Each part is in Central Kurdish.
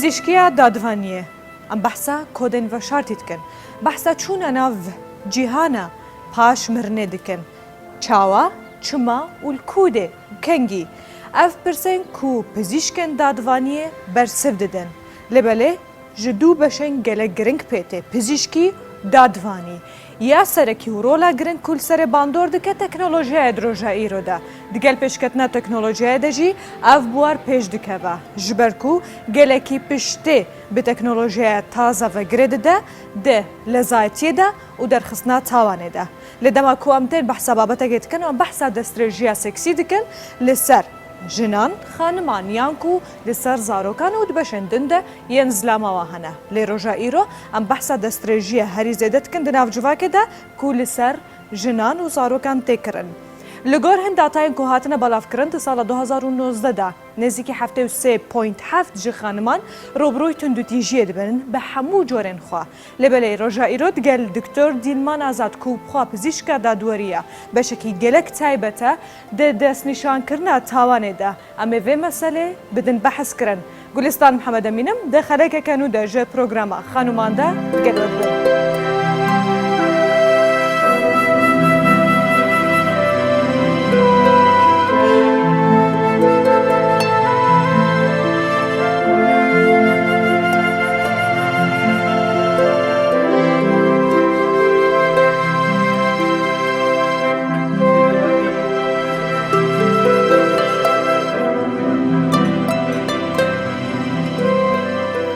پزیشکیە دادڤانیێ ئەم بەحسە کۆدێن ڤەشارتی دکەن، بەحسە چوونە ناڤ جیهانە پاش مرنێ دکەن، چاوا، چما و لکوو دێ و کەنگی؟ ئەڤ پرسێن کو پزیشکێن دادڤانیێ بەرسڤ ددەن. لێ بەلێ ژ دوو بەشێن گەلەک گرنگ پێ تێ، پزیشکی و دادڤانی. یا سەرەکی و ڕۆلا گرنگ کو لسەرێ باندۆر دکە تەکنۆلۆژیایە درۆژا ئیرۆ دە. دگەل پێشکەتنا تەکنۆلۆژیایە دە ژی ئەڤ بوار پێش دکەڤە. ژبەر کو گەلەکی پشتێ ب تەکنۆلۆژیایە تازە ڤە گرێ ددە د لەزایەتیێ دە و دەرخستنا تاوانێ دە. لە دەما کو ئەم تێن بەحسا بابەتەکێ دکەن و ئەم بەحسا دەسترێژییا سێکسی دکەن ل سەر ژنان، خانمان یان کو ل سەر زارۆکان و د بەشێن دن دە yên زلاماوا هەنە. لێ رۆژا ئیرۆ ئەم بەحسا دەسترێژییە هەری زێدە دکن د ناڤ جڤاکێ دە کو ل سەر ژنان و زارۆکان تێ کرن. ل گۆر هن داتایên کو هاتنە بەلاڤ کرن د ساڵا 2019 دە نزیکی 73 point هەفت ژ خانمان ڕووبڕووی توندوتیژیێ دبن بە هەموو جۆرێن خوە. لێ بەلێ رۆژا ئیرۆ دگەل دکتۆر دیلمان ئازاد کو بخوا پزیشکا دادوەریە بەشەکی گەلەک تایبەتە د دەسنیشانکرنا تاوانێ دە ئەمێ ڤێ مەسەلێ بدن بەحس کرن. گولستان محەمەدەمینم دە خەلەکەکە نوو دە ژ پرۆگراما خانومان دە دگەل وە دبن.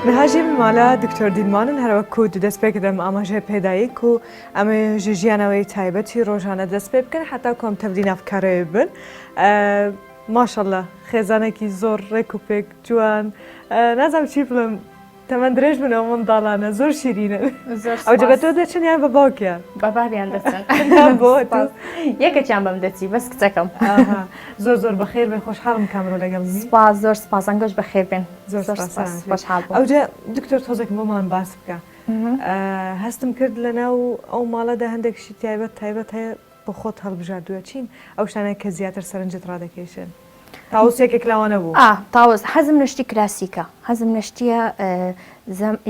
Niha jî min mala Doktor Dîlman in her wek ku di destpêkê de min amaje pê dayî ku em ê ji jiyana wê taybetî rojane dest pê bikin heta ku em tevlî nav karê wê bibin. Maşallah xêzanekî zor rêk û pêk ciwan nazanim çî bilim Temen dirêj bin ew mindalane zor şîrînin. Zor Ew ce be spas. to diçin yan be bawkiyan? Be babiyan diçin. Na bo tu. Spas. Yekekyan bem diçî bes kiçekem. Aha. Zor zor bexêr bê xweşhalım kamro لەگەڵ منی. Spas zor spas angoş bexêr bên. Zor Zor spas. spas xweşhal bûm. Ew ce دکتۆر تۆزێک بۆمان باس بکە. هەستم کرد لەناو ئەو ماڵەدا هەندێک شتی تایبەت تایبەت هەیە بۆ خۆت هەڵبژاردووە چین ئەو شتانە کە زیاتر سەرنجت ڕادەکێشن؟ تاوس یەکێک لەوانە بوو. ئا تاوس حەزم لە شتی کلاسیکە حەزم لە شتیە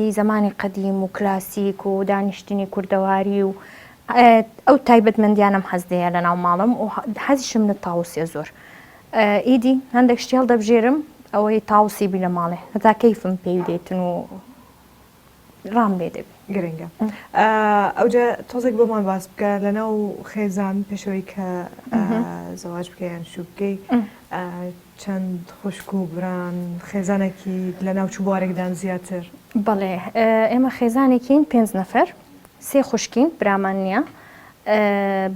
ی زەمانی قەدیم و کلاسیک و دانیشتنی کوردەواری و ئەو تایبەتمەندیانەم حەز لێیە لە ناو ماڵم و حەزیشم لە تاوسیە زۆر ئیدی هەندێک شتی هەڵدەبژێرم ئەوەی تاوسی بی لە ماڵێ هەتا کەیفم پێی دێتن و ڕام لێ دەبی. گرنگە ئەوجا تۆزێک بۆمان باس بکە لەناو خێزان پێشەوەی کە زەواج بکەی یان شوو بکەی چەند خوشک و بران خێزانێکی لەناو چ بوارێکدان زیاتر؟ بەڵێ ئێمە خێزانێکین پێنج نەفەر سێ خوشکین برامان نییە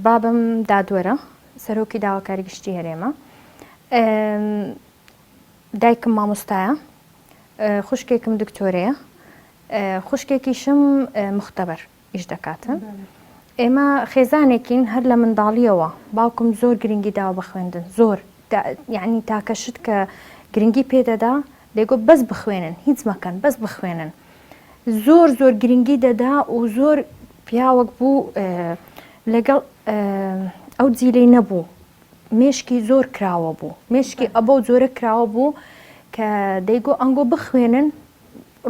بابم دادوەرە سەرۆکی داواکاری گشتی هەرێمە دایکم مامۆستایە خوشکێکم دکتۆرەیە خوشکێکیشم مختبەر ئیش دەکاتن ئێمە خێزانێکین هەر لە منداڵیەوە باوکم زۆر گرنگی داوە بە خوێندن زۆر یعنی تاکە شت کە گرنگی پێدەدا دەیگۆ بەس بخوێنن هیچ مەکەن بەس بخوێنن زۆر زۆر گرنگی دەدا و زۆر پیاوەک بوو لەگەڵ ئەو جیلەی نەبوو مێشکی زۆر کراوە بوو مێشکی ئەبەو جۆرە کراوە بوو کە دەیگۆ ئەنگۆ بخوێنن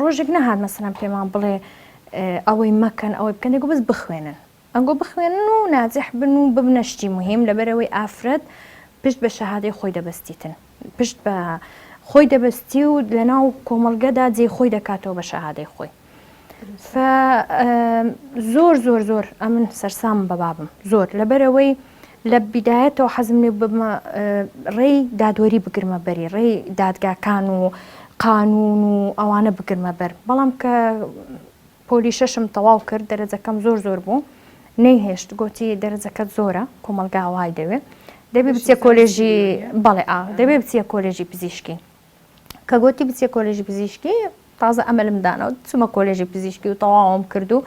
ڕۆژێک نەهات مەسەلەن پێمان بڵێ ئەوەی مەکەن ئەوەی بکەن دەیگۆ بەس بخوێنن ئەنگۆ بخوێنن و ناجح بن و ببنە شتی مهم لەبەرەوەی ئافرەت پشت بە شەهادەی خۆی دەبەستیتن پشت بە خۆی دەبەستی و لەناو کۆمەڵگەدا جێی خۆی دەکاتەوە بە شەهادەی خۆی ف زۆر زۆر زۆر ئەمن سەرسامم بە بابم زۆر لەبەرەوەی لە بیدایەتەوە حەزم لێ ببمە ڕێی دادوەری بگرمە بەری ڕێی دادگاکان و قانون و ئەوانە بگرمە بەر بەڵام کە پۆلی شەشم تەواو کرد دەرەجەکەم زۆر زۆر بوو نەیهێشت گۆتی دەرەجەکەت زۆرە کۆمەڵگا وای دەوێ دەبێ بچیە کۆلێژی بەڵێ ئا دەبێ بچیە کۆلێژی پزیشکی کە گۆتی بچیە کۆلێژی پزیشکی تازە ئەمەلم دانا و چوومە کۆلێژی پزیشکی و تەواوم کرد و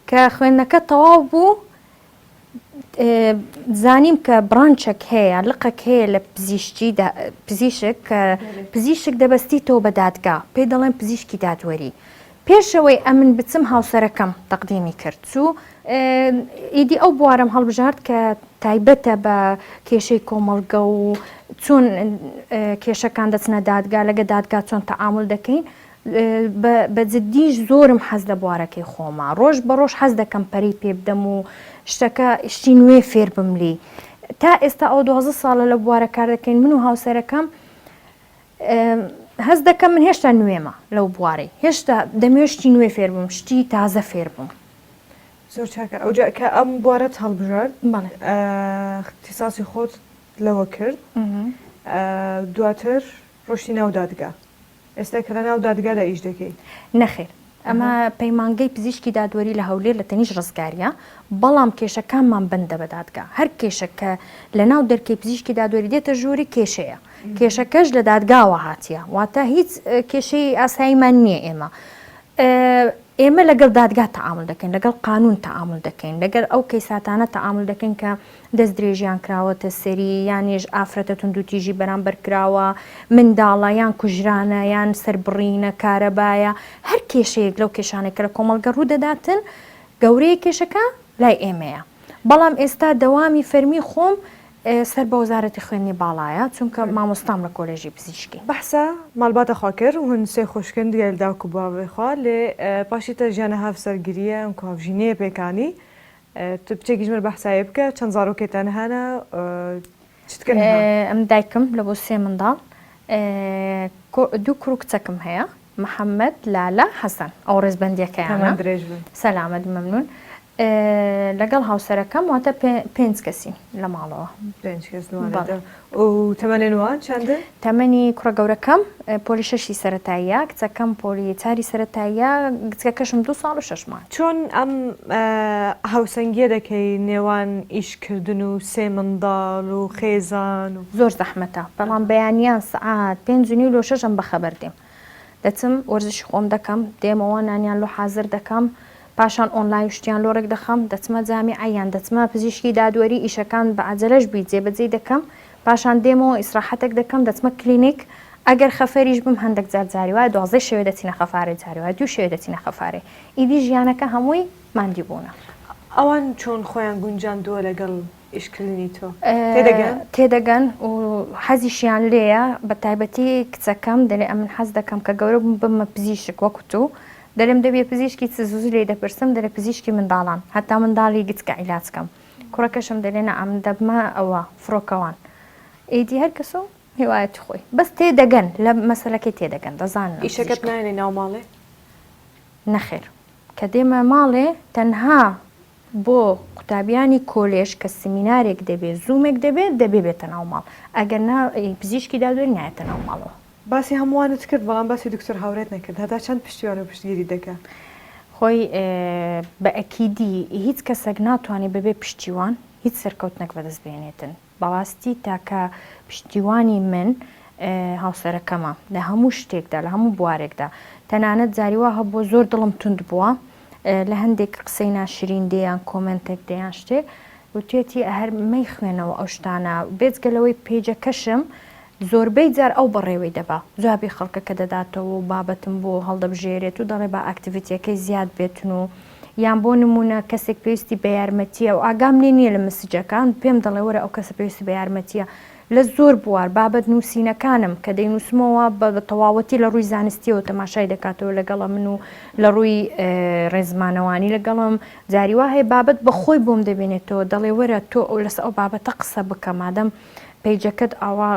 کە خوێندنەکە تەواو بوو زانیم کە branch ێک هەیە لقێک هەیە لە پزیشکی پزیشک کە پزیشک دەبەستیتەوە بە دادگا پێی دەڵێن پزیشکی دادوەری پێشەوەی ئەمن بچم هاوسەرەکەم تەقدیمی کرد چوو ئیدی ئەو بوارەم هەڵبژارد کە تایبەتە بە کێشەی کۆمەڵگە و چۆن کێشەکان دەچنە دادگا لەگە دادگا چۆن تەعامول دەکەین. بە جدیش زۆرم حەز لە بوارەکەی خۆمە ڕۆژ بە ڕۆژ حەز دەکەم پەرەی پێ بدەم و شتەکە شتی نوێ فێر بم لێی تا ئێستا ئەوە 12 ساڵە لە بوارە کار دەکەین من و هاوسەرەکەم هەست دەکەم من هێشتا نوێمە لەو بوارەی هێشتا دەمەوێت شتی نوێ فێر بم شتی تازە فێر بم. زۆر چاکە ئەوجا کە ئەم بوارەت هەڵبژارد بەڵێ. اختصاصی خۆت لەوە کرد دواتر ڕۆشتی ناو دادگا ئێستا کە لەناو دادگادا ئیش دەکەی؟ نەخێر ئەمە پەیمانگەی پزیشکی دادوەری لە هەولێر لە تەنیشت ڕزگاریە بەڵام کێشەکانمان بەندە بە دادگا هەر کێشە کە لەناو دەرکەی پزیشکی دادوەری دێتە ژووری کێشەیە کێشەکەش لە دادگاوە هاتیە واتە هیچ کێشەی ئاساییمان نییە ئێمە ئێمە لەگەڵ دادگا تەعامول دەکەین، لەگەڵ قانون تەعامول دەکەین، لەگەل ئەو کەیساتانە تەعامول دەکەین کە دەست درێژیان کراوەتە سەری یانیش ئافرەتە توندوتیژی بەرامبەر کراوە، منداڵە یان کوژرانە یان سەربڕینە، کارەبایە، هەر کێشەیەک لەو کێشانەی کە لە کۆمەڵگە ڕوودەداتن گەورەیە کێشەکە لای ئێمەیە. بەڵام ئێستا دەوامی فەرمی خۆم سەر بە وەزارەتی خوێندنی باڵایە چونکە مامۆستام لە کۆلێژی پزیشکی. بەحسە مالباتە خوا کرد هون سێ خوشکن دگەل داک و باڤێ خوا لێ پاشی تە ژیانە هاڤسەرگریە ئەم کو هاڤژینیە پێکانی تو بچێکیش مر بەحسایێ بکە چەند زارۆکێ تەن هەنە چ دکەن ها؟ ئەم دایکم لە بۆ سێ منداڵ دوو کوڕ و کچەکم هەیە محەمەد، لالە، حەسەن ئەو ڕێزبەندیەکەیانە. تەمەن درێژ بن. سەلامەت مەمنون. لەگەڵ هاوسەرەکەم واتە پێنج کەسین لە ماڵەوە. پێنج کەس لە و تەمەنێن وان چەندن؟ تەمەنی کوڕە گەورەکەم پۆلی شەشی سەرەتاییە، کچەکەم پۆلی چاری سەرەتاییە، گچکەکەشم دوو ساڵ و شەش مانگ. چۆن ئەم هاوسەنگیە دەکەی نێوان ئیشکردن و سێ منداڵ و خێزان و. زۆر زەحمەتە بەڵام بەیانیان سەعات پێنج و نیو لۆ شەش ئەم بەخەبەر دێم دەچم وەرزشی خۆم دەکەم دێمەوە نانیان لۆ حازر دەکەم پاشان ئۆنلاین شتیان لۆ ڕێک دەخەم دەچمە جامیعە یان دەچمە پزیشکی دادوەری ئیشەکان بە عەجەلەش بی جێبەجێی دەکەم پاشان دێمەوە ئیسراحەتێک دەکەم دەچمە کلینیک ئەگەر خەفەریش بم هەندەک جار جاری وایە دوازدەی شەوێ دەچینە خەفارێ جاری وایە دوو شەوێ دەچینە خەفارێ ئیدی ژیانەکە هەمووی ماندیبوونە. ئەوان چۆن خۆیان گونجاندووە لەگەڵ ئیشکردنی تۆ تێدەگەن؟ تێدەگەن و حەزیشیان لێیە بە تایبەتی کچەکەم دەلێ ئەمن حەز دەکەم کە گەورە بووم ببمە پزیشک وەکو تۆ دەلێم دەبیە پزیشکی چ زوو زوو لێی دەپرسم دەلێ پزیشکی منداڵان هەتا منداڵی گچکە عیلاج کەم کوڕەکەشم دەلێ نا ئەمن دەبمە ئەوە فڕۆکەوان ئیدی هەر کەس و هیوایەتی خۆی بەس تێدەگەن لە مەسەلەکەی تێدەگەن دەزانن ئەم ئیشەکەت پزیشکە. نایەنێ ناو ماڵێ؟ نەخێر کە دێمە ماڵێ تەنها بۆ قوتابیانی کۆلێژ کە سمینارێک دەبێ زوومێک دەبێ دەبێ بێتە ناو ماڵ ئەگەر نا پزیشکی دادوەری نایەتە ناو ماڵەوە. باسی هەمووانت کرد بەڵام باسی دکتۆر هاورێت نەکرد هەتا چەند پشتیوان و پشتگیریت دەکا؟ خۆی بە ئەکیدی هیچ کەسەک ناتوانێ بەبێ پشتیوان هیچ سەرکەوتنەک بەدەست بێنێتن. بەڕاستی تاکە پشتیوانی من هاوسەرەکەمە لە هەموو شتێکدا لە هەموو بوارێکدا تەنانەت جاری وا هەبووە زۆر دڵم توند بووە لە هەندێک قسەی ناشرین دێ یان کۆمێنتێک دێ یان شتێک وتێتی هەر مەیخوێنەوە ئەو شتانە بێجگە لەوەی پەیجەکەشم زۆربەی جار ئەو بەڕێوەی دەبا جوابی خەڵکەکە دەداتەوە و بابەتم بۆ هەڵدەبژێرێت و دەڵێ با activity یەکەی زیاد بێتن و یان بۆ نموونە کەسێک پێویستی بە یارمەتییە و ئاگام لێ نییە لە مسجەکان پێم دەڵێ وەرە ئەو کەسە پێویستی بە یارمەتییە لە زۆر بوار بابەت نووسینەکانم کە دەینووسمەوە بە تەواوەتی لە ڕووی زانستیەوە تەماشای دەکاتەوە لەگەڵە من و لە ڕووی ڕێزمانەوانی لەگەڵم جاری وا هەیە بابەت بە خۆی بۆم دەبینێتەوە دەڵێ وەرە تۆ ئەو لەسەر ئەو بابەتە قسە بکە مادەم پەیجەکەت ئاوا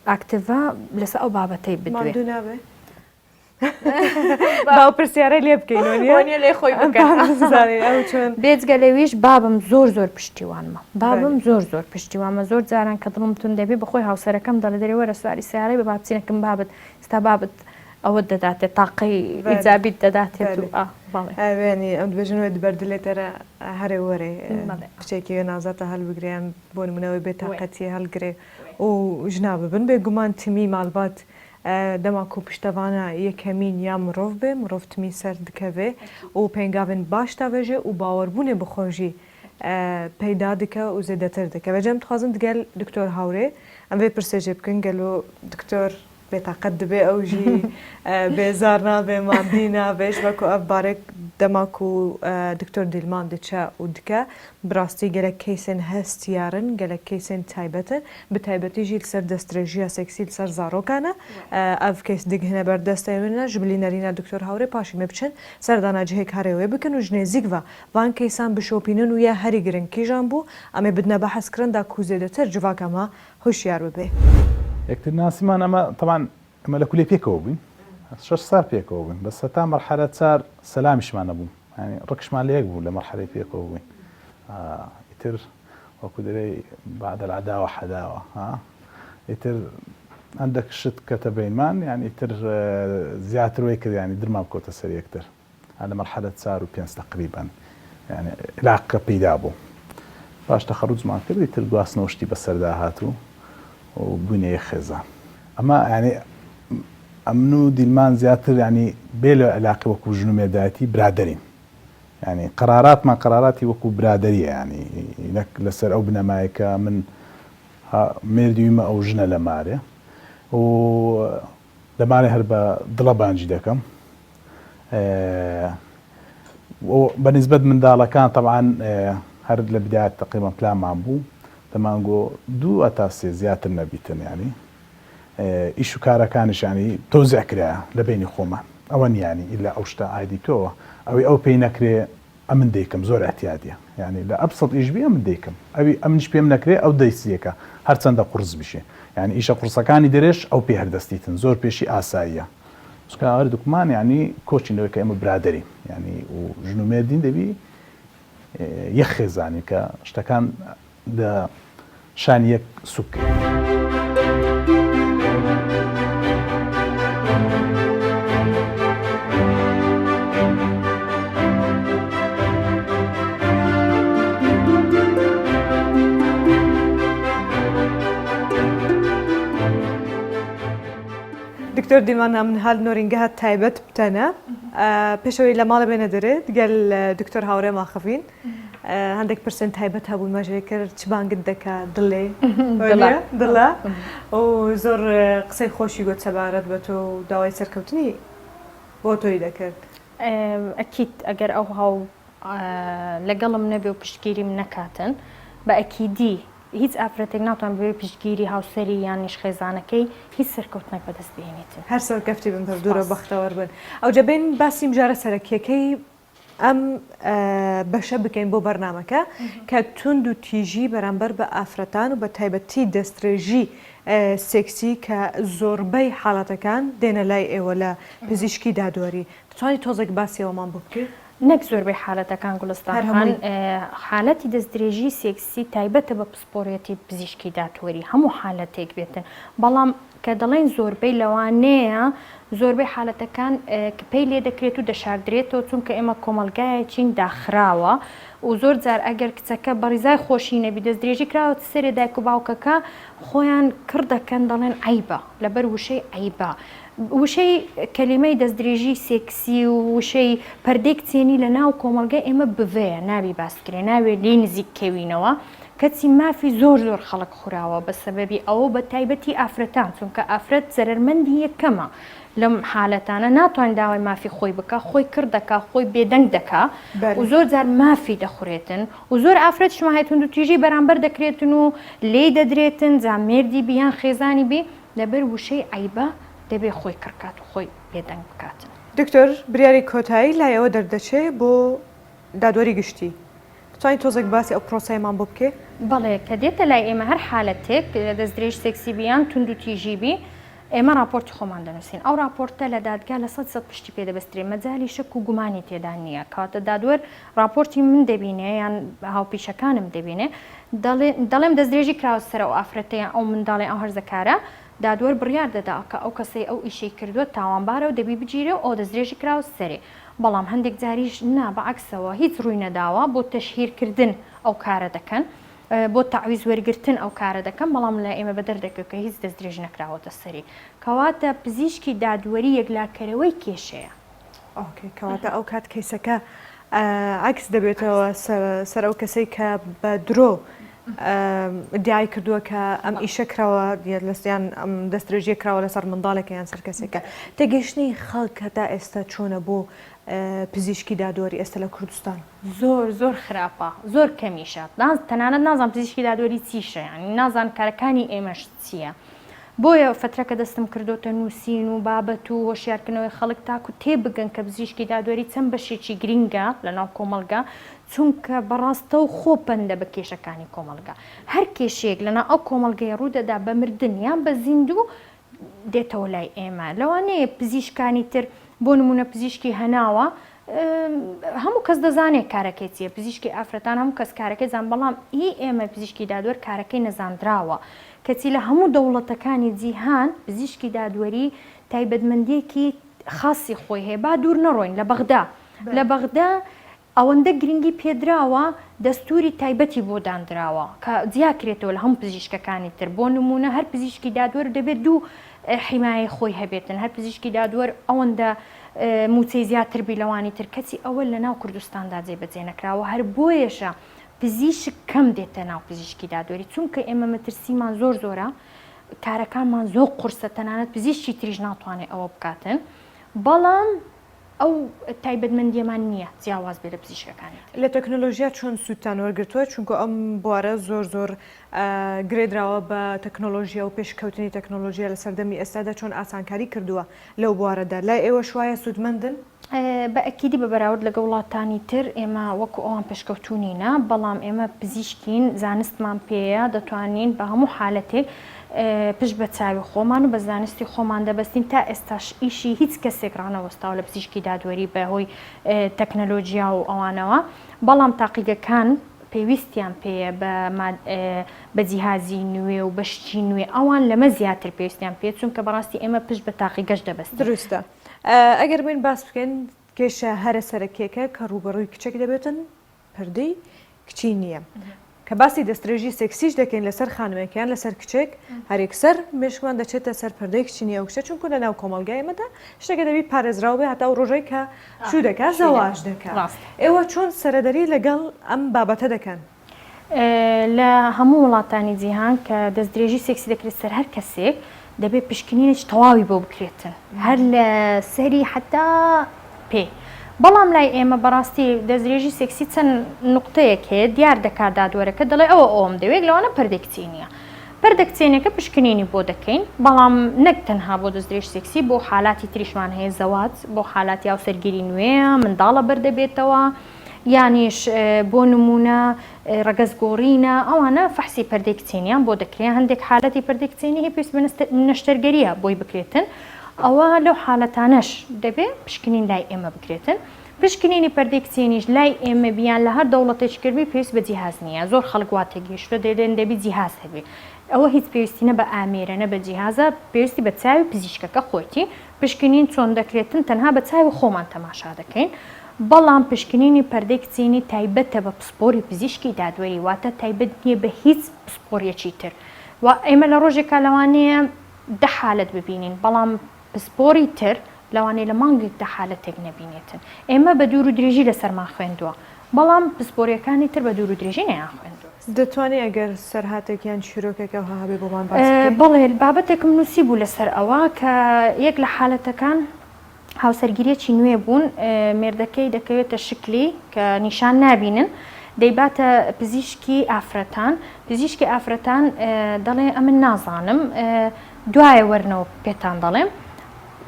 ئاکتیڤە لەسەر ئەو بابەتەی بدوێ. ماندوو نابێ؟ با ئەو پرسیارەی لێ بکەین وەنیە؟ وەنیە لێ خۆی بکەن. با بزانین ئەو چۆن. بێجگە لەویش بابم زۆر زۆر پشتیوانمە. بابم زۆر زۆر پشتیوانمە زۆر جاران کە دڵم توند دەبێ بەخۆی هاوسەرەکەم دەڵێ دەرێ وەرە سواری سەیارەی بە با بچینە کن بابت ئیستا بابت ئەوەت دەداتێ تاقەی ئیجابیت دەداتێت و ئا بەڵێ. یانی ئەم دبێژن وێ دبەر دلێ تەرە هەرێ وەرێ کچێکی وێ نازاتە هەلبگرێ یان بۆ نمونە وێ بێ تاقەتیە هەلگرێ و ژنا ببن بێگومان تمی مالبات دەما کو پشتەڤانە یەکەمین یا مرۆڤ بێ مرۆڤ تمی سەر دکەڤێ و پێنگاڤێن باش تاڤێژێ و باوەربوونێ بخۆ ژی پەیدا دکە و زێدەتر دکە. ڤێجا ئەم دخوازم دگەل دکتۆر هاورێ ئەم ڤێ پرسێ ژێ بکن گەلۆ دکتۆر. بێتاقەت دبێ ئەو ژی بێزار نابێ ماندی نابێ ji ber ku ev barek dema ku دکتۆر دیلمان diçe û dike bi rastî gelek keysên hestiyar in gelek keysên taybet in bi taybetî jî li ser destdirêjiya seksî li ser zarokan e ev keys digihine ber destê wê ne ji bilî nerîna دکتۆر Hawrê paşî me biçin serdana cihê karê wê bikin û ji nêzîk ve van keysan bişopînin û ya herî giring kîjan bû em ê bidine behskirin da ku zêdetir civaka me هۆشیار ببێ. یەکتر ناسیمان ئەمە تەبعەن ئەمە لە کولێ پێکەوە بووین شەش سال پێکەوە بووین بەس هەتا مەرحەلە چار سەلامیشمان نەبوو یانی ڕکشمان لە یەک بوو لە مەرحەلەی پێکەوە بووین ئیتر وەکو دەرێ بعد العداوە حەداوە ها ئیتر هەندێک شت کەتە بینمان یانی ئیتر زیاتر وەی کرد یانی درمان بکەوتە سەر یەکتر لە مەرحەلە چار و پێنج تەقریبەن یانی عیلاقە پەیدا بوو پاش تەخەروجمان کرد ئیتر گواستنەوە شتی بەسەردا هات و بووینە یەک خێزان ئەمە یانی ئەمن و دیلمان زیاتر یانی بێ لە عیلاقی وەکو ژن و مێردایەتی برادەرین یانی قەراراتمان قەراراتی وەکو برادەریە یانی نەک لەسەر ئەو بنەمایە کە من مێردی ویمە ئەو ژنە لە مارێ و لە مارێ هەر بە دڵە بانگی دەکەم بە نیسبەت منداڵەکان تەبعەن هەر لە بدایەت تەقریبەن پلانمان بوو دەمانگۆ دوو هەتا سێ زیاتر نەبیتن یانی ئیش و کارەکانیش یانی تەوزیع کرایە لە بەینی خۆمان ئەوە نییە یانی ئیلا ئەو شتە ئایدی تۆوە ئەوی ئەو پێی نەکرێ ئەمن دەیکەم زۆر ئیعتیادیە یانی لە ئەبسەت ئیش بی ئەمن دەیکەم ئەوی ئەمنیش پێم نەکرێ ئەو دەیسیەکە هەرچەندە قوڕس بیشێ یانی ئیشە قوڕسەکانی دەرێش ئەو پێ هەر دەستیتن زۆر پێشی ئاساییە چونکە هەردووکمان یانی کۆچین لەوەی کە ئێمە برادەرین یانی و ژن و مێردین دەبی یەک خێزانین کە شتەکان لە شانی یەک سوک کەین. دکتۆر دیلمان ئەمن هال نۆرینگەها تایبەت بتەنە پێشەوەی لە ماڵە بێنە دەرێ گەل دکتۆر هاوڕێ ماخفین هەندێک پرسن تایبەت هەبوون مەژێ کرد چ بانگت دەکا دڵێ دڵە و زۆر قسەی خۆشی گوت سەبارەت بە تۆ و داوای سەرکەوتنی بۆ تۆی دەکرد. ئەکید ئەگەر ئەو هاو لەگەڵم نەبێ و پشتگیریم نەکاتن بە ئەکیدی هیچ ئافرەتێک ناتوان بەبێ پشتگیری هاوسەری یانیش خێزانەکەی هیچ سەرکەوتنێک بەدەست بهێنیتن. هەر سەرکەفتی بن پەردوورە بەختەوەر بن. ئەوجا بێین باسی مژارە سەرەکیەکەی ئەم بەشە بکەین بۆ بەرنامەکە کە توند و تیژی بەرامبەر بە ئافرەتان و بە تایبەتی دەستڕێژی سێکسی کە زۆربەی حاڵەتەکان دێنە لای ئێوە لە پزیشکی دادوەری دەتوانی تۆزێک باسی ئەوەمان بۆ بکەی؟ نەک زۆربەی حالەتەکان گوڵستان خان، حالەتی دەستدرێژی سێکسی تایبەتە بە پسپۆریەتی پزیشکی دادوەری هەموو حالەتێک بێتن بەڵام کە دەڵێین زۆربەی لەوانەیە زۆربەی حالەتەکان کپەی لێ دەکرێت و دەشاردرێتەوە چونکە ئێمە کۆمەڵگایەکین داخراوە و زۆر جار ئەگەر کچەکە بەڕیزای خۆشی نەبی دەستدرێژی کراوەتە سەرێ دایک و باوکەکە خۆیان کڕ دەکەن دەڵێن عەیبە لەبەر وشەی عەیبە وشەی کەلیمەی دەستدرێژی سێکسی و وشەی پەردەی کچێنی لە ناو کۆمەڵگای ئێمە بڤەیە نابی باس کرێ ناوێ لێی نزیک کەوینەوە کەچی مافی زۆر زۆر خەڵک خوراوە بە سەبەبی ئەوە بە تایبەتی ئافرەتان چونکە ئافرەت زەرەرمەندی یەکەمە لەم حالەتانە ناتوانێت داوای مافی خۆی بکا خۆی کڕ دەکا خۆی بێدەنگ دەکا و زۆر جار مافی دەخورێتن و زۆر ئافرەتیشمان هەیە توندوتیژی بەرامبەر دەکرێتن و لێی دەدرێتن جا مێردی بی یان خێزانی بی لەبەر وشەی عەیبە دەبێ خۆی کڕ کات و خۆی بێدەنگ بکاتن. دکتۆر بریاری کۆتایی لای ئەوە دەردەچێ بۆ دادوەری گشتی دەتوانی تۆزێک باسی ئەو پرۆسەیەمان بۆ بکەی؟ بەڵێ، کە دێتە لای ئێمە هەر حالەتێک دەستدرێژی سێکسی بی یان توندوتیژی بی ئێمە ڕاپۆرتی خۆمان دەنووسین ئەو ڕاپۆرتە لە دادگا لە سەد سەد پشتی پێ دەبەسترێ مەجالی شک و گومانی تێدا نییە کەواتە دادوەر ڕاپۆرتی من دەبینێ یان هاوپیشەکانم دەبینێ دەڵێم دەستدرێژی کراوە سەر ئەو ئافرەتە یان ئەو منداڵە یان ئەو هەرزەکارە دادوەر بڕیار دەدا کە ئەو کەسەی ئەو ئیشەی کردووە تاوانبارە و دەبی بگیرێ و ئەو دەستدرێژی کراوە سەرێ بەڵام هەندێک جاریش نا بە عەکسەوە هیچ ڕووی نەداوە بۆ تەشهیر کردن ئەو کارە دەکەن بۆ تەعویز وەرگرتن ئەو کارە دەکەن بەڵام لای ئێمە بەدەر دەکەوێت کە هیچ دەستدرێژی نەکراوەتە سەری کەواتە پزیشکی دادوەری یەکلاکەرەوەی کێشەیە. ئۆکەی کەواتە ئەو کات کەیسەکە عەکس دەبێتەوە سەر ئەو کەسەی کە بە درۆ. ئیدیعای کردووە کە ئەم ئیشە کراوە یان ئەم دەستدرێژیە کراوە لەسەر منداڵێکە یان سەر کەسێکە. تێگەیشتنی خەڵک هەتا ئێستا چۆنە بۆ پزیشکی دادوەری ئێستا لە کوردستان؟ زۆر زۆر خراپە زۆر کەمیشە تەنانەت نازانم پزیشکی دادوەری چیشە یانی نازانن کارەکانی ئێمەش چییە بۆیە فەترەکە دەستم کردۆتە نووسین و بابەت و هۆشیارکردنەوەی خەڵک تاکو تێبگەن کە پزیشکی دادوەری چەند بەشێکی گرینگە لەناو کۆمەڵگا چونکە بەڕاستەوخۆ پەندە بە کێشەکانی کۆمەڵگا هەر کێشەیەک لەناو ئەو کۆمەڵگەیە ڕوودەدا بە مردن یان بە زیندوو دێتەوە لای ئێمە لەوانەیە پزیشکانی تر بۆ نمونە پزیشکی هەناوە هەموو کەس دەزانێت کارەکەی چییە پزیشکی ئافرەتان هەموو کەس کارەکەی زان بەڵام ئی ئێمە پزیشکی دادوەر کارەکەی نەزاندراوە کەچی لە هەموو دەوڵەتەکانی جیهان پزیشکی دادوەری تایبەتمەندیەکی خاصی خۆی هەیە با دوور نەڕۆین لە بەغدا لە بەغدا ئەوەندە گرنگی پێدراوە دەستوری تایبەتی بۆ داندراوە کە جیاکرێتەوە لە هەموو پزیشکەکانی تر بۆ نموونە هەر پزیشکی دادوەر دەبێت دوو حیمایەی خۆی هەبێتن هەر پزیشکی دادوەر ئەوەندە موچەی زیاتر بی لەوانی تر کەچی ئەوە لە ناو کوردستاندا جێبەجێ نەکراوە هەر بۆیەشە پزیشک کەم دێتە ناو پزیشکی دادوەری چونکە ئێمە مەترسیمان زۆر زۆرە کارەکانمان زۆر قورسە تەنانەت پزیشکی تریش ناتوانێت ئەوە بکاتن بەڵام ئەو تایبەتمەندییەمان نییە جیاواز بێت لە پزیشکەکانی تر. لە تەکنۆلۆژیا چۆن سوودتان وەرگرتووە؟ چونکە ئەم بوارە زۆر زۆر گرێدراوە بە تەکنۆلۆژیا و پێشکەوتنی تەکنۆلۆژیا لە سەردەمی ئێستادا چۆن ئاسانکاری کردووە لەو بوارەدا؟ لای ئێوەش وایە سوودمەندن؟ بە ئەکیدی بە بەراورد لەگەڵ وڵاتانی تر ئێمە وەکو ئەوان پێشکەوتوو نینە، بەڵام ئێمە پزیشکین زانستمان پێیە دەتوانین بە هەموو حالەتێک پشت بە چاوی خۆمان و بە زانستی خۆمان دەبەستین، تا ئێستاش ئیشی هیچ کەسێک ڕانەوەستاوە لە پزیشکی دادوەری بە هۆی تەکنەلۆجیا و ئەوانەوە، بەڵام تاقیگەکان پێویستیان پێیە بە بە جیهازی نوێ و بە شتی نوێ، ئەوان لەمە زیاتر پێویستیان پێیە، چونکە بەڕاستی ئێمە پشت بە تاقیگەش دەبەستین. دروستە. ئەگەر بێین باس بکەین کێشە هەرە سەرەکیەکە کە ڕووبەڕووی کچێک دەبێتن پەردەی کچی نییە. کە باسی دەستدرێژی سێکسیش دەکەین لەسەر خانمێک یان لەسەر کچێک هەر یەکسەر مێشکمان دەچێتە سەر پەردەی کچینی ئەو کچە چونکو لەناو کۆمەڵگای ئێمەدا شتێکە دەبی پارێزراو بێ هەتا ئەو ڕۆژەی کە شوو دەکا زەواج دەکا. ئێوە چۆن سەرەدەری لەگەڵ ئەم بابەتە دەکەن؟ لە هەموو وڵاتانی جیهان کە دەستدرێژی سێکسی دەکرێت سەر هەر کەسێک دەبێت پشکنینێکی تەواوی بۆ بکرێتن هەر لە سەری حتا پێ بەڵام لای ئێمە بەڕاستی دەستدرێژی سێکسی چەند نقطەیەک هەیە دیار دەکات دادوەرەکە دەڵێ ئەوە ئەوم دەوێت لەوانە پەردەی کچی نییە پەردە کچێنەکە پشکنینی بۆ دەکەین بەڵام نەک تەنها بۆ دەستدرێژ سێکسی بۆ حالاتی تریشمان هەیە زەواج بۆ حالاتی هاوسەرگیری نوێیە منداڵە بەردەبێتەوە یانیش بۆ نموونە ڕەگەز گۆڕینە ئەوانە فەحسی پەردەی کچێنیان بۆ دەکرێ هەندێک حالەتی پەردەی کچێنی هەیە پێویست بە نەشتەرگەریە بۆی بکرێتن ئەوە لەو حالەتانەش دەبێ پشکنین لای ئێمە بکرێتن پشکنینی پەردەی کچێنیش لای ئێمە بیان لە هەر دەوڵەتێکی کردبی پێویست بە جیهاز نییە زۆر خەڵک وا تێگەیشتووە دەلێن دەبی جیهاز هەبێ ئەوە هیچ پێویستی نە بە ئامێرە نە بە جیهازە پێویستی بە چاوی پزیشکەکە خۆیتی پشکنین چۆن دەکرێتن تەنها بە چاوی خۆمان تەماشا دەکەین بەڵام پشکنینی پەردەی کچێنی تایبەتە بە پسپۆری پزیشکی دادوەری واتە تایبەت نییە بە هیچ پسپۆریەکی تر و ئێمە لە ڕۆژێکا لەوانەیە دە حالەت ببینین بەڵام پسپۆری تر لەوانەیە لە مانگێکدا حالەتێک نەبینێتن ئێمە بە دوور و درێژی لەسەرمان خوێندووە بەڵام پسپۆریەکانی تر بە دوور و درێژی نەیانخوێندووە. دەتوانی ئەگەر سەرهاتێک یان چیرۆکێک ئەوها هەبێ بۆمان باس بکەی؟ بەڵێ بابەتێکم نووسیبوو لەسەر ئەوە کە یەک لە حالەتەکان هاوسەرگیریەکی نوێ بوون مێردەکەی دەکەوێتە شکلی کە نیشان نابینن دەیباتە پزیشکی ئافرەتان پزیشکی ئافرەتان دەڵێ ئەمن نازانم دوایە وەرنەوە پێتان دەڵێم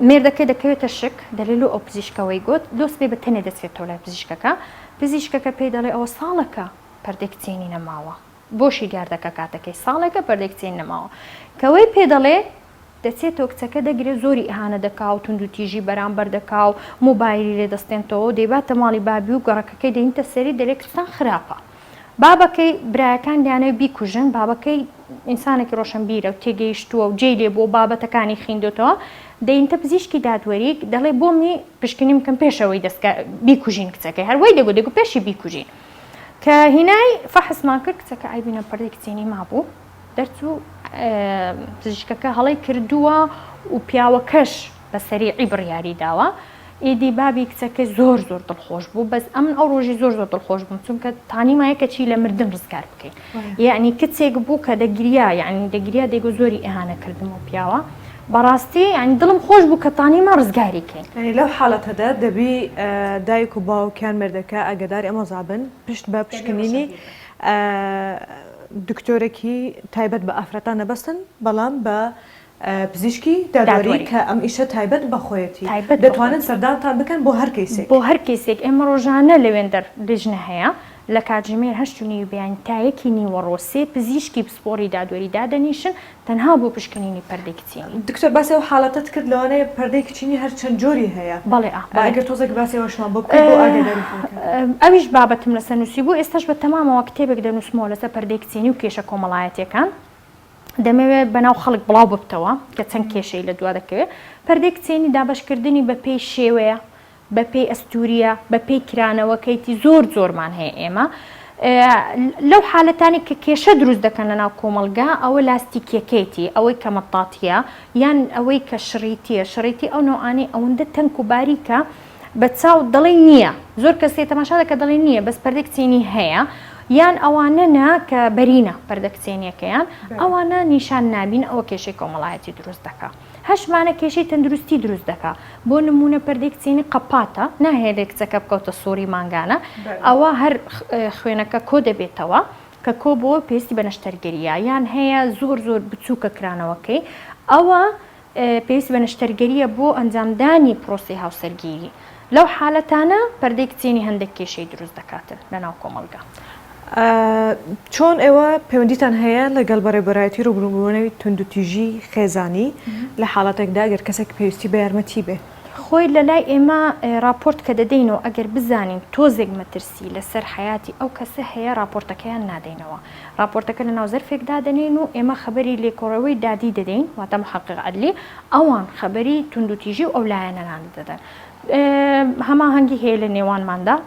مێردەکەی دەکەوێتە شک دەلێ لۆ ئەو پزیشکە وەی گۆت لۆ سبەی بە تەنێ دەچێتەوە لای پزیشکەکە پزیشکەکە پێی دەڵێ ئەوە ساڵەکە پەردەی کچێنی نەماوە بۆشی دیار دەکا کاتەکەی ساڵێکە پەردەی کچێنی نەماوە کە وەی پێ دەڵێ دەچێتەوە کچەکە دەگرێ زۆری ئیهانە دەکا و توندوتیژی بەرامبەر دەکا و مۆبایلی لێ دەستێنتەوە و دەیباتە ماڵی بابی و گەڕەکەکەی دەینتە سەری دەلێ کچتان خراپە بابەکەی برایەکان دەیانەوێت بیکوژن، بابەکەی ئینسانێکی ڕۆشنبیرە و تێگەیشتووە و جێی لێ بووە و بابەتەکانی خیندۆتەوە، دەینتە پزیشکی دادوەریک دەڵێ بۆمی پشکنین بکەن پێش ئەوەی دەستکە بیکوژین کچەکەی هەر وای دەگوت دەگوت پێشی بیکوژین کە هینای فەحسمان کرد کچەکە عەیبی نە پەردەی کچێنی مابوو دەرچوو پزیشکەکە هەڵەی کردووە و پیاوەکەش بە سەریعی بڕیاری داوە. ئیدی بابی کچەکەی زۆر زۆر دڵخۆش بوو بەس ئەمن ئەو ڕۆژی زۆر زۆر دڵخۆش بووم چونکە تانیمایە کە چی لە مردن ڕزگار بکەین یعنی کچێک بوو کە دەگریا یعنی دەگریا دەیگۆ زۆری ئیهانە کردم و پیاوە بەڕاستی یعنی دڵم خۆش بوو کە تانیما ڕزگاری کەین. یعنی لەو حاڵەتەدا دەبی دایک و باوک یان مێردەکە ئاگەداری ئەم وەزعە بن پشت بە پشکنینی دکتۆرێکی تایبەت بە ئافرەتان نەبەستن بەڵام بە پزیشکی دادوەری کە ئەم ئیشە تایبەت بە خۆیەتی دەتوانن سەردانتان بکەن بۆ هەر کەیسێک. بۆ هەر کەیسێک ئێمە ڕۆژانە لەوێندەر لیژنە هەیە لە کاتژمێر هەشت و نیوی بەیانی تا یەکی نیوەڕۆ سێ پزیشکی پسپۆڕی دادوەری دادەنیشن تەنها بۆ پشکنینی پەردەی کچینی. دکتۆر باسی ئەو حاڵەتەت کرد لەوانەیە پەردەی کچینی هەر چەند جۆری هەیە بەڵێ ئا بەڵێ. ئەگەر تۆزێک باسی ئەوەشمان بۆ بکەیت بۆ ئاگاداری خەڵکە. ئەویش بابەتم لەسەر نووسیبوو ئێستاش بە تەمامەوە کتێبێک دەنووسمەوە لەسەر پەردەی کچینی و کێشە کۆمەڵایەتیەکان. دەمەوێت بەناو خەڵک بڵاو ببتەوە کە چەند کێشەی لە دوا دەکەوێت. پەردەی کچێنی دابەشکردنی بە پێی شێوەیە، بە پێی ئەستوورییە، بە پێی کرانەوەکەیتی زۆر جۆرمان هەیە ئێمە. لەو حالەتانەی کە کێشە دروست دەکەن لەناو کۆمەڵگا ئەوە لاستیکیەکەیتی، ئەوەی کە مەتاتییە یان ئەوەی کە شڕیتییە، شڕیتی ئەو نەوعانەی ئەوەندە تەنک و باریکە بە چاو دەڵێی نییە زۆر کەس هەیە تەماشا دەکات دەڵێ نییە بەس پەردەی کچێنی هەیە یان ئەوانە نا کە بەرینە پەردە کچێنیەکەیان ئەوانە نیشان نابین ئەوە کێشەی کۆمەڵایەتی دروست دەکا هەشمانە کێشەی تەندروستی دروست دەکا بۆ نمونە پەردەی کچێنی قەپاتە ناهێلێ کچەکە بکەوتە سوڕی مانگانە ئەوە هەر خوێنەکە کۆ دەبێتەوە کە کۆ بۆ پێویستی بە نەشتەرگەریە یان هەیە زۆر زۆر بچووکە کرانەوەکەی ئەوە پێویستی بە نەشتەرگەرییە بۆ ئەنجامدانی پرۆسەی هاوسەرگیری، لەو حالەتانە پەردەی کچێنی هەندێک کێشەی دروست دەکاتن لەناو کۆمەڵگا. چۆن ئێوە پەیوەندیتان هەیە لەگەڵ بەڕێوبەرایەتی ڕووبڕووبوونەوەی توندوتیژی خێزانی لە حاڵەتێکدا گەر کەسێک پێویستی بە یارمەتی بێ؟ خۆی لەلای ئێمە ڕاپۆرت کە دەدەینەوە ئەگەر بزانین تۆزێک مەترسی لەسەر حەیاتی ئەو کەسە هەیە ڕاپۆرتەکەیان نادەینەوە ڕاپۆرتەکە لەناو زەرفێک دادەنێین و ئێمە خەبەری لێکۆڵەوەی دادی دەدەین، واتە محقق عدلی، ئەوان خەبەری توندوتیژی و ئەو لایەنەنانە دەدەن. هەماهەنگی هەیە لە نێوانماندا.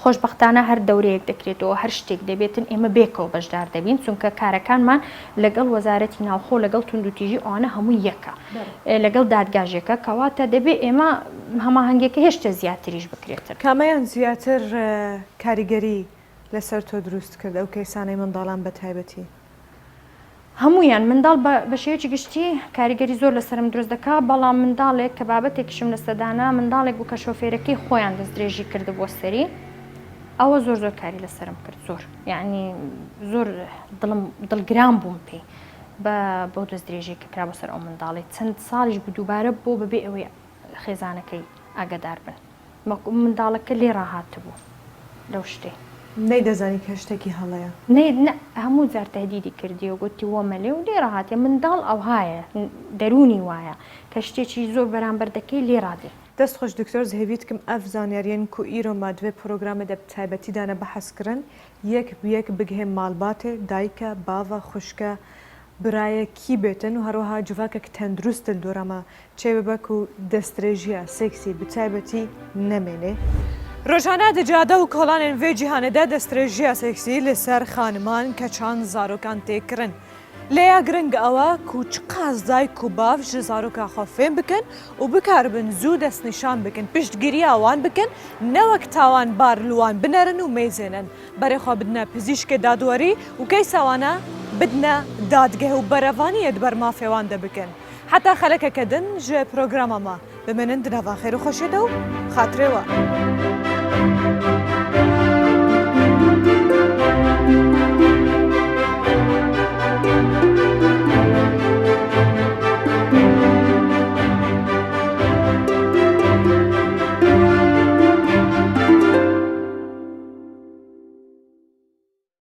خۆشبەختانە هەر دەورەیەک دەکرێتەوە، هەر شتێک دەبێتن ئێمە بێکەوە بەشدار دەبین، چونکە کارەکانمان لەگەڵ وەزارەتی ناوخۆ، لەگەڵ توندوتیژی ئەوانە هەمووی یەکە، لەگەڵ دادگاش یەکە، کەواتە دەبێ ئێمە هەماهەنگیەکە هێشتا زیاتریش بکرێتن. کامەیان زیاتر کاریگەری لەسەر تۆ دروست کرد ئەو کەیسانەی منداڵان بە تایبەتی؟ هەموویان، منداڵ بە بە شێوەیەکی گشتی کاریگەری زۆر لەسەرم دروست دەکا، بەڵام منداڵێک کە بابەتێکیشم لەسەر دانا، منداڵێک بوو کە شۆفێرەکەی خۆیان دەستدرێژی کردبووە سەری، ئەوە زۆر زۆر کاری لەسەرم کرد، زۆر یەعنی زۆر دڵم دڵگران بووم پێی بە بەو دەستدرێژیەی کە کرابووە سەر ئەو منداڵەی، چەند ساڵیش بوو دووبارە بۆ بەبێ ئەوەی خێزانەکەی ئاگەدار بن. منداڵەکە لێ ڕاهاتبوو لەو شتەی. نەیدەزانی کە شتێکی هەڵەیە. نەی نە هەموو جار تەهدیدی کردیە و گۆتی وەمە لێ و لێ ڕاهاتیە منداڵ ئەوهایە دەروونی وایە کە شتێکی زۆر بەرامبەر دەکەی لێ ڕادێ. دەست خوش دکتۆر زهێڤی دکم ئەڤ زانیاریەن کو ئیرۆ مە دوێ پرۆگرامێ دە بتایبەتی دانە بەحس کرن یەک ب یەک بگهێ مالباتێ دایکە باڤە خوشکە برایە کی بێتن و هەروەها جڤاکەک تەندروست دل دۆرا مە چێ ببە کو دەستدرێژیە سێکسی بتایبەتی نەمێنێ. ڕۆژانە دە جادە و کۆڵانێن ڤێ جیهانێ دە دەستدرێژیە سێکسی لە سەر خانمان، کەچان، زارۆکان تێ کرن. لێ یا گرنگ ئەوە کو چ قاس دایک و باڤ ژ زارۆکا خو فێم بکەن و بکاربن زوو دەستنیشان بکن، پشتگیریا وان بکەن نەوەک تاوانبار لوان بنەرن و مەیزێنن. بەرێ خو بدنە پزیشکێ دادوەری و کەیسا وانە بدنە دادگەه و بەرەڤانیێ دبەر مافێ وان دە بکەن. حەتا خەلەکەکە دن ژ پرۆگراما مە بمێنن دناڤا خێر و خۆشیێ دە و خاترێ وە.